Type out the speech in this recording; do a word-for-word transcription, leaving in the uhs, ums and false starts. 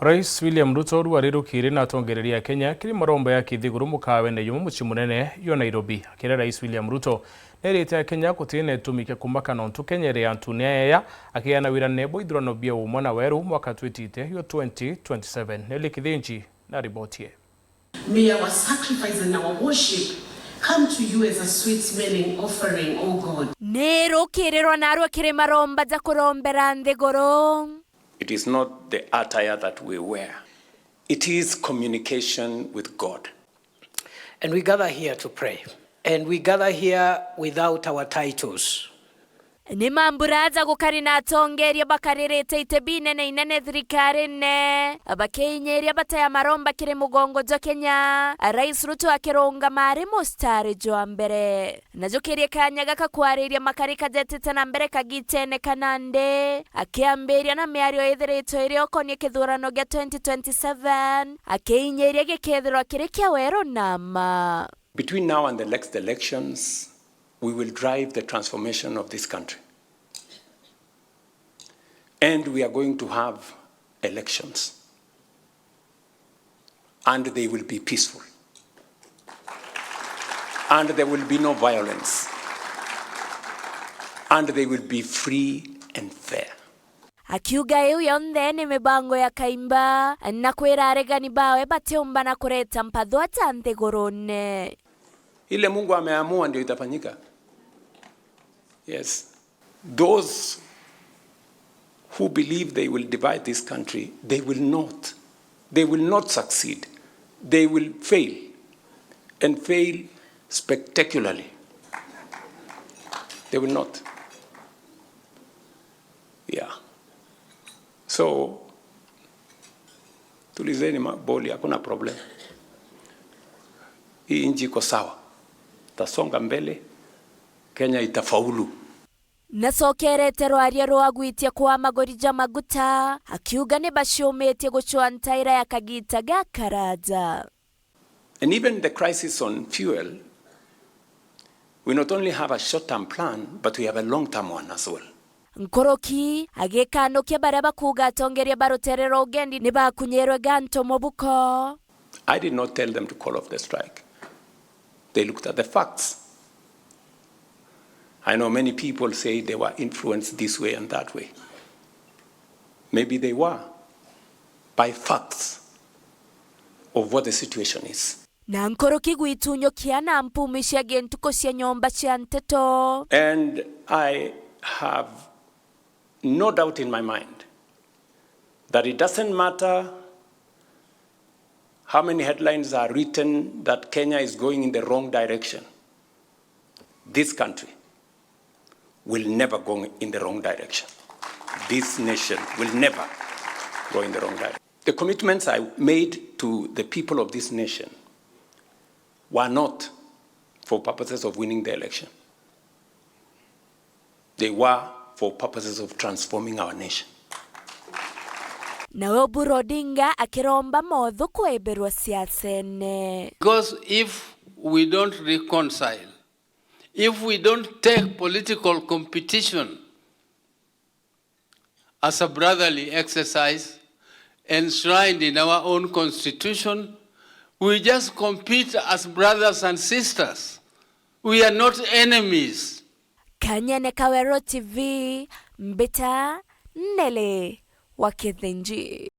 Rais William Ruto ru ari rukiri na atongereria a Kenya kiri maromba ya kithiguru mukawene jumwe mucii munene jwa Nairobi. Akira Rais William Ruto, nerite a Kenya gutina itumi kia kumaka nontu Kenya iri antune aeya, akiana wirane bwa ithurano bia umwe na weru mwaka twitite jwa twenty twenty-seven. Nelly Kithinji na riboti ii. May our sacrifice and our worship come to you as a sweet smelling offering, O God. Ni rukirirwa narua kiri maromba ja kurombera nthiguru. It is not the attire that we wear. It is communication with God. And we gather here to pray. And we gather here without our titles. Ni mambura aja gukari na atongeria bakaririte iti binene inene thirikarine, bakiinyiria bataya maromba kiri mugongo jwa Kenya, Rais Ruto akirungama ari mustari jwa mbere. Najukirie kanya gaka kwariria makari kajetite na mbere kagitene ka nandi, akiambiria na miario ithiritwe iri ukonie kithurano gia twenty twenty-seven, akiinyiria gikethirwa kiri kia weru na mma. Between now and the next elections, we will drive the transformation of this country. And we are going to have elections. And they will be peaceful. And there will be no violence. And they will be free and fair. Akiuga iu yonthe ni mibango ya kaimba, na kwira aregani bawe batiumba na kureta mpathwa ja nthigurune. Ile Mungu ameamua ndio itafanyika. Yes. Those who believe they will divide this country, they will not. They will not succeed. They will fail, and fail spectacularly. They will not. Yeah. So, tulizeni maboli, hakuna problem. Hii nchi iko sawa. Tasonga mbele. Kenya itafaulu. Nacokerete rwaria rwa gwitia kwa magori ja maguta, akiuga ni baciumitie gucwa ntaira ya kagita gakaraja. And even the crisis on fuel, we not only have a short-term plan, but we have a long-term one as well. Nkuruki agikanukia baria bakuuga atongeria ba rutere rwa ugendi ni bakunyirwe gantu mubuko. I did not tell them to call off the strike. They looked at the facts. I know many people say they were influenced this way and that way. Maybe they were, by facts of what the situation is. Na nkuruki gwitunyukia na mpumi cia gintuku cia nyomba cia nteto. And I have no doubt in my mind that it doesn't matter how many headlines are written that Kenya is going in the wrong direction. This country will never go in the wrong direction. This nation will never go in the wrong direction. The commitments I made to the people of this nation were not for purposes of winning the election. They were for purposes of transforming our nation. Nawe Oburu Odinga akiromba mothu kwebirwa siasene. Because if we don't reconcile, if we don't take political competition as a brotherly exercise enshrined in our own constitution, we just compete as brothers and sisters. We are not enemies. Kanyene Kawero T V, mbita Nelly wa Kithinji.